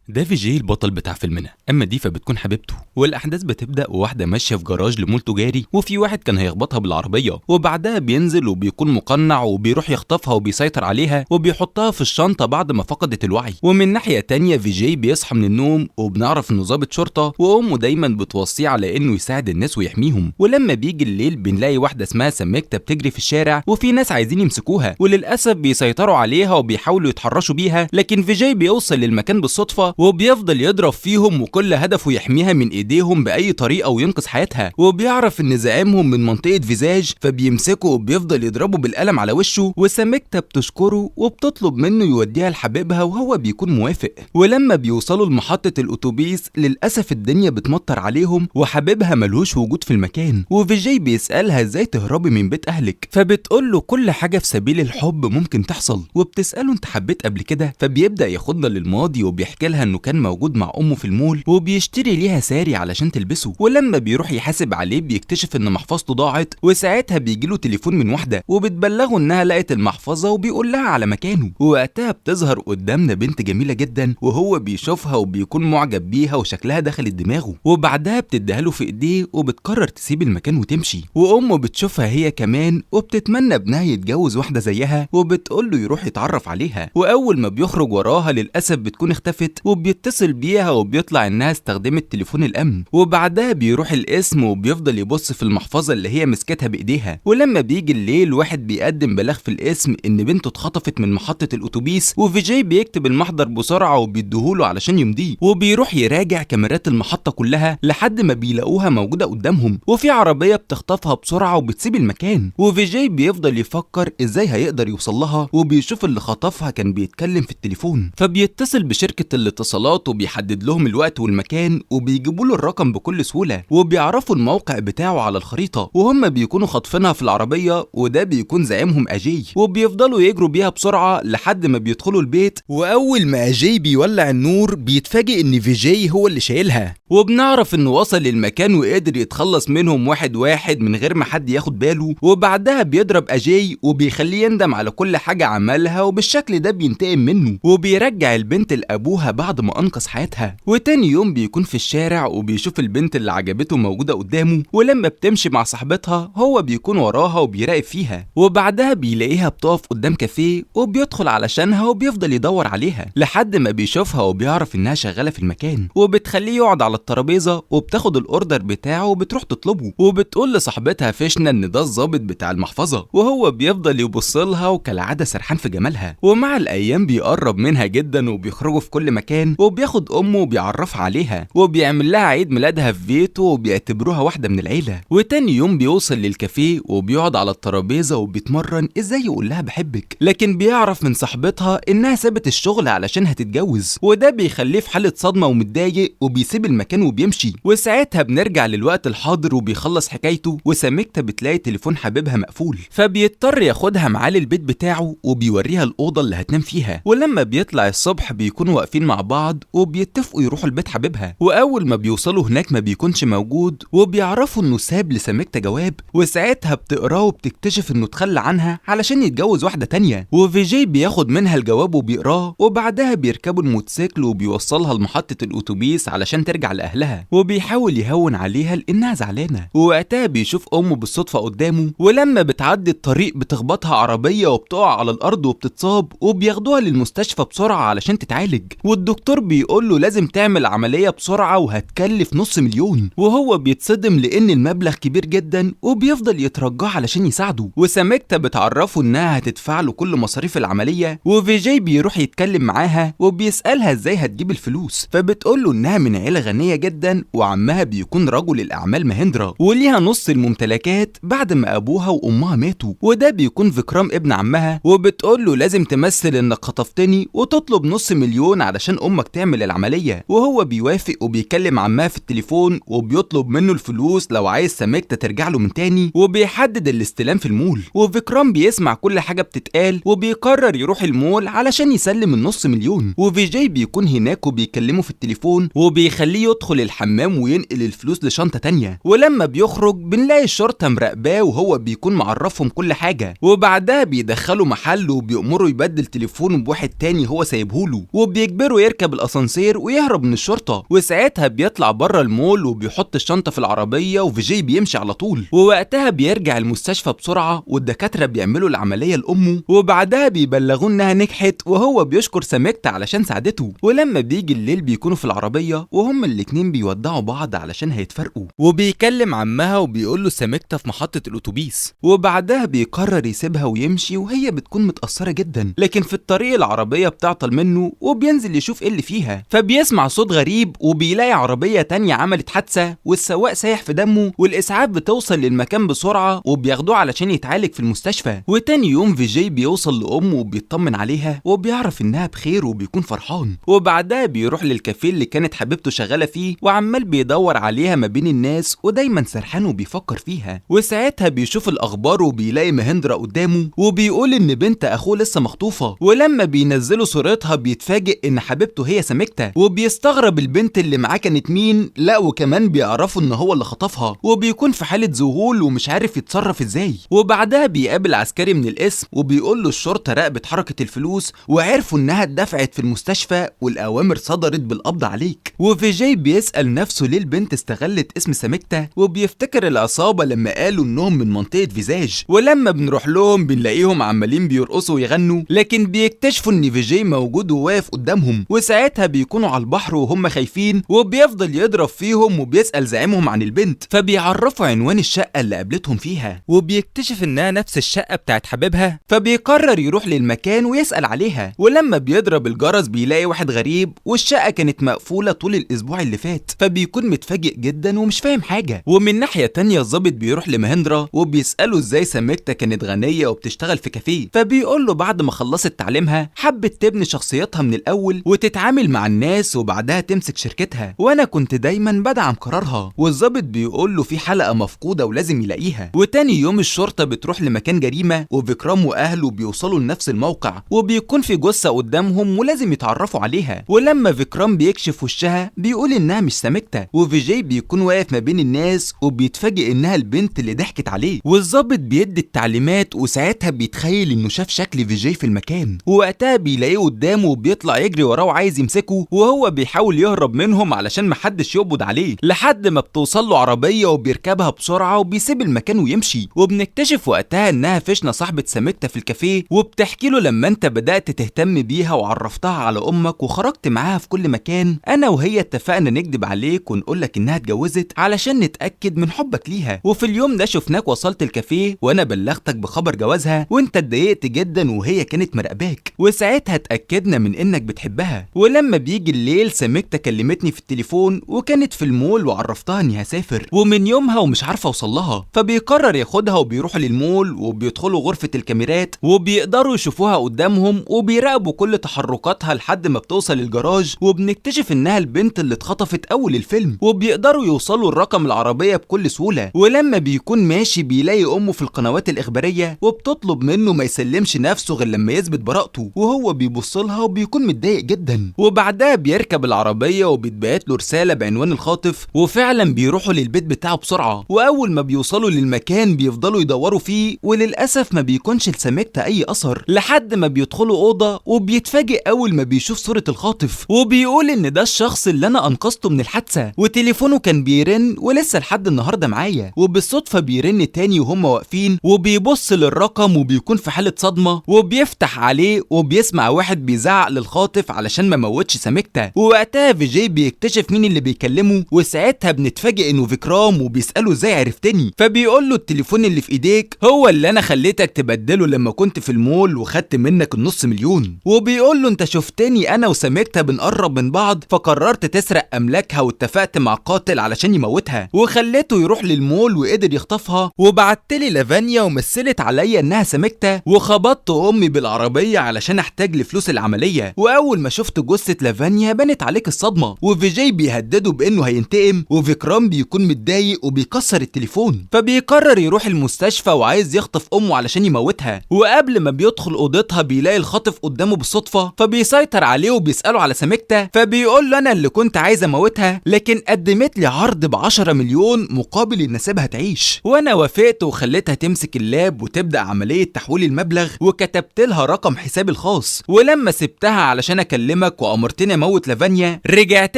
ده فيجي البطل بتاع فيلمنا، اما دي فبتكون حبيبته. والاحداث بتبدا وواحدة ماشية في جراج لمول تجاري، وفي واحد كان هيخبطها بالعربية، وبعدها بينزل وبيكون مقنع وبيروح يخطفها وبيسيطر عليها وبيحطها في الشنطة بعد ما فقدت الوعي. ومن ناحية تانية فيجي بيصحى من النوم وبنعرف انه ضابط شرطه، وامه دايما بتوصيه على انه يساعد الناس ويحميهم. ولما بيجي الليل بنلاقي واحدة اسمها سمكته بتجري في الشارع، وفي ناس عايزين يمسكوها، وللاسف بيسيطروا عليها وبيحاولوا يتحرشوا بيها، لكن فيجي بيوصل للمكان بالصدفة وبيفضل يضرب فيهم، وكل هدفه يحميها من ايديهم باي طريقه وينقذ حياتها. وبيعرف ان زعيمهم من منطقة فيزاج، فبيمسكه وبيفضل يضربه بالقلم على وشه، وسمكته بتشكره وبتطلب منه يوديها لحبيبها وهو بيكون موافق. ولما بيوصلوا لمحطه الاتوبيس للاسف الدنيا بتمطر عليهم وحبيبها ملهوش وجود في المكان، وفيجي بيسالها ازاي تهربي من بيت اهلك، فبتقول له كل حاجة في سبيل الحب ممكن تحصل، وبتساله انت حبيت قبل كده، فبيبدا ياخدنا للماضي وبيحكي لها انه كان موجود مع امه في المول وبيشتري ليها ساري علشان تلبسه. ولما بيروح يحاسب عليه بيكتشف ان محفظته ضاعت، وساعتها بيجيله تليفون من واحدة وبتبلغه انها لقت المحفظة وبيقول لها على مكانه. ووقتها بتظهر قدامنا بنت جميلة جدا، وهو بيشوفها وبيكون معجب بيها وشكلها دخلت دماغه، وبعدها بتديها له في ايديه وبتقرر تسيب المكان وتمشي. وامه بتشوفها هي كمان وبتتمنى ابنها يتجوز واحدة زيها، وبتقول له يروح يتعرف عليها. واول ما بيخرج وراها للاسف بتكون اختفت، وبيتصل بيها وبيطلع انها استخدمت تليفون الامن. وبعدها بيروح القسم وبيفضل يبص في المحفظة اللي هي مسكتها بايديها. ولما بيجي الليل واحد بيقدم بلاغ في القسم ان بنته اتخطفت من محطة الاتوبيس، وفيجي بيكتب المحضر بسرعة وبيديهوله علشان يمضيه، وبيروح يراجع كاميرات المحطة كلها لحد ما بيلاقوها موجودة قدامهم، وفي عربية بتخطفها بسرعة وبتسيب المكان. وفيجي بيفضل يفكر ازاي هيقدر يوصل لها، وبيشوف اللي خطفها كان بيتكلم في التليفون، فبيتصل بشركه الاتصالات وبيحدد لهم الوقت والمكان، وبيجيبوا له الرقم بكل سهولة، وبيعرفوا الموقع بتاعه على الخريطة، وهم بيكونوا خاطفينها في العربية، وده بيكون زعيمهم اجي، وبيفضلوا يجروا بيها بسرعة لحد ما بيدخلوا البيت. واول ما اجي بيولع النور بيتفاجئ ان فيجي هو اللي شايلها، وبنعرف انه وصل للمكان وقدر يتخلص منهم واحد واحد من غير ما حد ياخد باله. وبعدها بيضرب اجي وبيخليه يندم على كل حاجة عملها، وبالشكل ده بينتقم منه وبيرجع البنت لابوها بعد ما انقذ حياتها. وتاني يوم بيكون في الشارع وبيشوف البنت اللي عجبته موجودة قدامه، ولما بتمشي مع صاحبتها هو بيكون وراها وبيراقب فيها. وبعدها بيلاقيها بتقف قدام كافيه وبيدخل علشانها وبيفضل يدور عليها لحد ما بيشوفها وبيعرف انها شغالة في المكان، وبتخليه يقعد على الترابيزة وبتاخد ال order بتاعه وبتروح تطلبه، وبتقول لصاحبتها فيشنا ان ده الظابط بتاع المحفظة، وهو بيفضل يبص لها وكالعادة سرحان في جمالها. ومع الايام بيقرب منها جدا وبيخرجوا في كل مكان، وبياخد امه وبيعرفها عليها، وبيعمل لها عيد ميلادها في بيته وبيعتبروها واحدة من العيلة. وتاني يوم بيوصل للكافيه وبيقعد على الترابيزة وبيتمرن ازاي يقول لها بحبك، لكن بيعرف من صاحبتها انها سابت الشغل علشان هتتجوز، وده بيخليه في حاله صدمة ومتضايق وبيسيب المكان وبيمشي. وساعتها بنرجع للوقت الحاضر وبيخلص حكايته، وسمكته بتلاقي تليفون حبيبها مقفول، فبيضطر ياخدها معاه للبيت بتاعه وبيوريها الاوضة اللي هتنام فيها. ولما بيطلع الصبح بيكونوا واقفين مع بعض وبيتفقوا يروحوا لبيت حبيبها، واول ما بيوصلوا هناك ما بيكونش موجود، وبيعرفوا انه ساب لسمكته جواب، وساعتها بتقراه وبتكتشف انه اتخلى عنها علشان يتجوز واحدة تانية. وفيجي بياخد منها الجواب وبيقراه، وبعدها بيركبوا الموتوسيكل وبيوصلها لمحطه الاتوبيس علشان ترجع لاهلها، وبيحاول يهون عليها لانها زعلانة. ووقتها بيشوف امه بالصدفة قدامه، ولما بتعدي الطريق بتخبطها عربية وبتقع على الارض وبتتصاب، وبياخدوها للمستشفى بسرعة علشان تتعالج، والدكتور بيقول له لازم تعمل عملية بسرعة وهتكلف 500,000، وهو بيتصدم لان المبلغ كبير جدا، وبيفضل يترجاه علشان يساعده. وسمكته بتعرفه انها هتدفع له كل مصاريف العملية، وفيجي بيروح يتكلم معاها وبيسالها ازاي هتجيب الفلوس، فبتقول له انها من عيله غنية جدا وعمها بيكون رجل الاعمال مهندرا، وليها نص الممتلكات بعد ما ابوها وامها ماتوا، وده بيكون فيكرام ابن عمها. وبتقول له لازم تمثل انك خطفتني وتطلب 500,000 علشان امك تعمل العملية، وهو بيوافق وبيكلم عمها في التليفون وبيطلب منه الفلوس لو عايز سمكته ترجع له من تاني، وبيحدد الاستلام في المول. وفيكرام بيسمع كل حاجة بتتقال وبيقرر يروح المول علشان يسلم 500,000، وفيجي بيكون هناك وبيكلمه في التليفون وبيخليه يدخل الحمام وينقل الفلوس لشنطه تانية. ولما بيخرج بنلاقي الشرطة مراقباه وهو بيكون معرفهم كل حاجة، وبعدها بيدخله محل وبيأمره يبدل تليفونه بواحد تاني هو سايبهوله، وبيجبره يركب بيركب الاسانسير ويهرب من الشرطة، وساعتها بيطلع بره المول وبيحط الشنطة في العربية وفيجي بيمشي على طول. ووقتها بيرجع المستشفى بسرعة والدكاتره بيعملوا العملية لامه، وبعدها بيبلغوه انها نجحت وهو بيشكر ساميكتا علشان ساعدته. ولما بيجي الليل بيكونوا في العربية وهم الاتنين بيودعوا بعض علشان هيتفرقوا، وبيكلم عمها وبيقول له ساميكتا في محطة الاتوبيس، وبعدها بيقرر يسيبها ويمشي وهي بتكون متاثرة جدا. لكن في الطريق العربية بتعطل منه وبينزل يشوف ايه اللي فيها، فبيسمع صوت غريب وبيلاقي عربية تانية عملت حادثه والسواق سايح في دمه، والاسعاف بتوصل للمكان بسرعة وبياخدوه علشان يتعالج في المستشفى. وتاني يوم فيجي بيوصل لامه وبيطمن عليها وبيعرف انها بخير وبيكون فرحان. وبعدها بيروح للكافيه اللي كانت حبيبته شغالة فيه وعمال بيدور عليها ما بين الناس ودايما سرحان وبيفكر فيها. وساعتها بيشوف الاخبار وبيلاقي مهندرا قدامه وبيقول ان بنت اخوه لسه مخطوفه، ولما بينزلوا صورتها بيتفاجئ ان حبيبته هي ساميكتا، وبيستغرب البنت اللي معاه كانت مين، لا وكمان بيعرفوا ان هو اللي خطفها، وبيكون في حاله ذهول ومش عارف يتصرف ازاي. وبعدها بيقابل عسكري من القسم وبيقول له الشرطة راقبت حركة الفلوس وعرفوا انها اتدفعت في المستشفى والاوامر صدرت بالقبض عليك. وفيجي بيسال نفسه ليه البنت استغلت اسم ساميكتا، وبيفتكر العصابة لما قالوا انهم من منطقة فيزاج، ولما بنروح لهم بنلاقيهم عمالين بيرقصوا ويغنوا، لكن بيكتشفوا ان فيجي موجود وواقف قدامهم. وساعتها بيكونوا على البحر وهم خايفين، وبيفضل يضرب فيهم وبيسال زعيمهم عن البنت، فبيعرفوا عنوان الشقة اللي قابلتهم فيها، وبيكتشف انها نفس الشقة بتاعت حبيبها، فبيقرر يروح للمكان ويسال عليها. ولما بيضرب الجرس بيلاقي واحد غريب والشقه كانت مقفولة طول الاسبوع اللي فات، فبيكون متفاجئ جدا ومش فاهم حاجة. ومن ناحية تانية الظابط بيروح لمهندرا وبيساله ازاي ساميكتا كانت غنية وبتشتغل في كافيه، فبيقول له بعد ما خلصت تعليمها حبت تبني شخصيتها من الاول وتتعامل مع الناس وبعدها تمسك شركتها، وانا كنت دايما بدعم قرارها. والظابط بيقول له في حلقة مفقودة ولازم يلاقيها. وتاني يوم الشرطة بتروح لمكان جريمة وفيكرام واهله بيوصلوا لنفس الموقع، وبيكون في جثة قدامهم ولازم يتعرفوا عليها. ولما فيكرام بيكشف وشها بيقول انها مش ساميكتا، وفيجي بيكون واقف ما بين الناس وبيتفاجئ انها البنت اللي ضحكت عليه، والظابط بيدي التعليمات وساعتها بيتخيل انه شاف شكل فيجي في المكان، ووقتها بيلاقيه قدامه وبيطلع يجري وراه وعايز يمسكه، وهو بيحاول يهرب منهم علشان محدش يقبض عليه، لحد ما بتوصل له عربية وبيركبها بسرعة وبيسيب المكان ويمشي. وبنكتشف وقتها انها فيشنا صاحبه ساميكتا في الكافيه، وبتحكي له لما انت بدات تهتم بيها وعرفتها على امك وخرجت معاها في كل مكان، انا وهي اتفقنا نكذب عليك ونقول لك انها اتجوزت علشان نتاكد من حبك ليها، وفي اليوم ده شفناك وصلت الكافيه وانا بلغتك بخبر جوازها وانت اتضايقت جدا وهي كانت مراقباك، وساعتها اتاكدنا من انك بتحبها. ولما بيجي الليل ساميكتا كلمتني في التليفون وكانت في المول وعرفتها اني هسافر، ومن يومها ومش عارفه اوصل لها، فبيقرر ياخدها وبيروحوا للمول وبيدخلوا غرفة الكاميرات وبيقدروا يشوفوها قدامهم وبيراقبوا كل تحركاتها لحد ما بتوصل الجراج، وبنكتشف انها البنت اللي اتخطفت اول الفيلم، وبيقدروا يوصلوا الرقم العربية بكل سهولة. ولما بيكون ماشي بيلاقي امه في القنوات الاخبارية وبتطلب منه ما يسلمش نفسه غير لما يثبت براءته، وهو بيبص لها وبيكون متضايق جدا. وبعدها بيركب العربية وبيتبعت له رسالة بعنوان الخاطف، وفعلا بيروحوا للبيت بتاعه بسرعة، واول ما بيوصلوا للمكان بيفضلوا يدوروا فيه، وللاسف ما بيكونش لساميكتا اي اثر، لحد ما بيدخلوا اوضة وبيتفاجئ اول ما بيشوف صوره الخاطف، وبيقول ان ده الشخص اللي انا انقذته من الحادثة، وتليفونه كان بيرن ولسه لحد النهارده معايا. وبالصدفه بيرن تاني وهم واقفين، وبيبص للرقم وبيكون في حاله صدمة، وبيفتح عليه وبيسمع واحد بيزعق للخاطف علشان ما موتش ساميكتا. ووقتها فيجي بيكتشف مين اللي بيكلمه، وساعتها بنتفاجئ انه فيكرام، وبيساله ازاي عرفتني، فبيقول له التليفون اللي في ايديك هو اللي انا خليتك تبدله لما كنت في المول وخدت منك ال500,000، وبيقول له انت شفتني انا وساميكتا بنقرب من بعض فقررت تسرق املاكها واتفقت مع قاتل علشان يموتها، وخليته يروح للمول وقدر يخطفها، وبعتلي لافانيا ومثلت عليا انها ساميكتا، وخبطت امي بالعربية علشان احتاج لفلوس العملية، واول ما شفت جثة لافانيا بانت عليك الصدمة. وفيجي بيهدده بانه هينتقم، وفيكرام بيكون متضايق وبيكسر التليفون، فبيقرر يروح المستشفى وعايز يخطف امه علشان يموتها. وقبل ما بيدخل اوضتها بيلاقي الخاطف قدامه بالصدفة، فبيسيطر عليه وبيساله على ساميكتا، فبيقول له انا اللي كنت عايز اموتها، لكن قدمت لي عرض ب10 مليون مقابل ان اسيبها تعيش، وانا وافقت وخليتها تمسك ال lap وتبدا عملية تحويل المبلغ، وكتبت لها رقم حسابي الخاص، ولما سبتها علشان اكلمها اكلمك وامرتني اموت لافانيا رجعت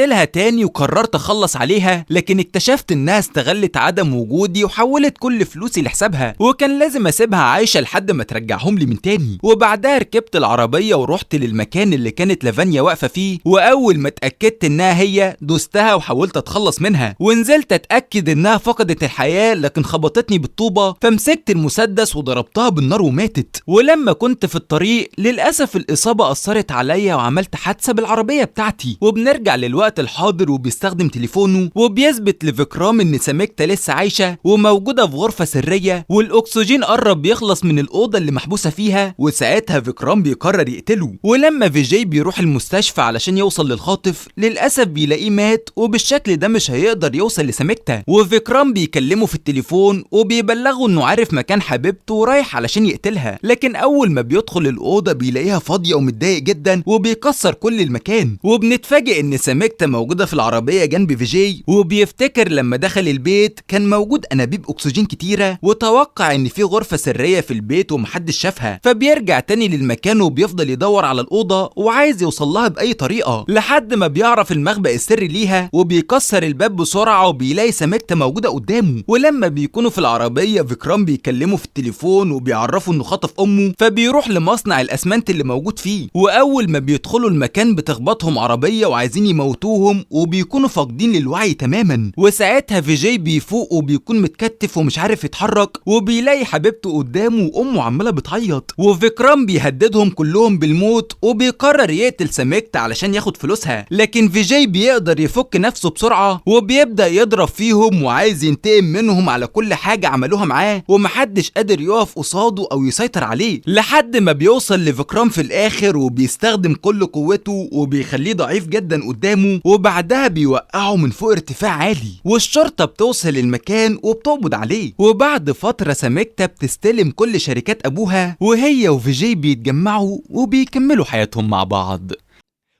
لها تاني وقررت اخلص عليها، لكن اكتشفت انها استغلت عدم وجودي وحولت كل فلوسي لحسابها، وكان لازم اسيبها عايشه لحد ما ترجعهم لي من تاني. وبعدها ركبت العربية ورحت للمكان اللي كانت لافانيا واقفة فيه، واول ما اتاكدت انها هي دوستها وحاولت اتخلص منها، ونزلت اتاكد انها فقدت الحياة لكن خبطتني بالطوبه، فمسكت المسدس وضربتها بالنار وماتت. ولما كنت في الطريق للاسف الاصابة اثرت عليا وعملت حادثه بالعربية بتاعتي. وبنرجع للوقت الحاضر وبيستخدم تليفونه وبيثبت لفكرام ان ساميكتا لسه عايشه وموجودة في غرفة سرية، والاكسجين قرب يخلص من الاوضة اللي محبوسة فيها، وساعتها فكرام بيقرر يقتله. ولما فيجي بيروح المستشفى علشان يوصل للخاطف للاسف بيلاقيه مات، وبالشكل ده مش هيقدر يوصل لساميكتا. وفكرام بيكلمه في التليفون وبيبلغه انه عارف مكان حبيبته ورايح علشان يقتلها، لكن اول ما بيدخل الاوضة بيلاقيها فاضية ومتضايق جدا وبيكسر كل المكان. وبنتفاجئ ان ساميكتا موجودة في العربية جنب فيجي، وبيفتكر لما دخل البيت كان موجود انابيب اكسجين كتيرة، وتوقع ان في غرفة سرية في البيت ومحدش شافها، فبيرجع تاني للمكان وبيفضل يدور على الاوضة وعايز يوصل لها باي طريقه، لحد ما بيعرف المخبأ السري ليها وبيكسر الباب بسرعة وبيلاقي ساميكتا موجودة قدامه. ولما بيكونوا في العربية فكرام بيكلمه في التليفون وبيعرفوا انه خطف امه، فبيروح لمصنع الاسمنت اللي موجود فيه، واول ما بيدخلوا المكان بتخبطهم عربية وعايزين يموتوهم وبيكونوا فاقدين للوعي تماما. وساعتها فيجي بيفوق وبيكون متكتف ومش عارف يتحرك، وبيلاقي حبيبته قدامه وامه عماله بتعيط، وفكرام بيهددهم كلهم بالموت وبيقرر يقتل ساميكتا علشان ياخد فلوسها، لكن فيجي بيقدر يفك نفسه بسرعة وبيبدا يضرب فيهم وعايز ينتقم منهم على كل حاجة عملوها معاه، ومحدش قادر يقف قصاده او يسيطر عليه، لحد ما بيوصل لفكرام في الاخر وبيستخدم كل قوته وبيخليه ضعيف جدا قدامه، وبعدها بيوقعه من فوق ارتفاع عالي، والشرطة بتوصل المكان وبتقبض عليه. وبعد فترة ساميكتا بتستلم كل شركات ابوها، وهي وفيجي بيتجمعوا وبيكملوا حياتهم مع بعض.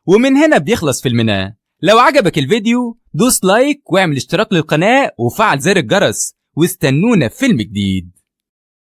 ومن هنا بيخلص فيلمنا. لو عجبك الفيديو دوس like واعمل اشتراك للقناة وفعل زر الجرس، واستنونا في فيلم جديد.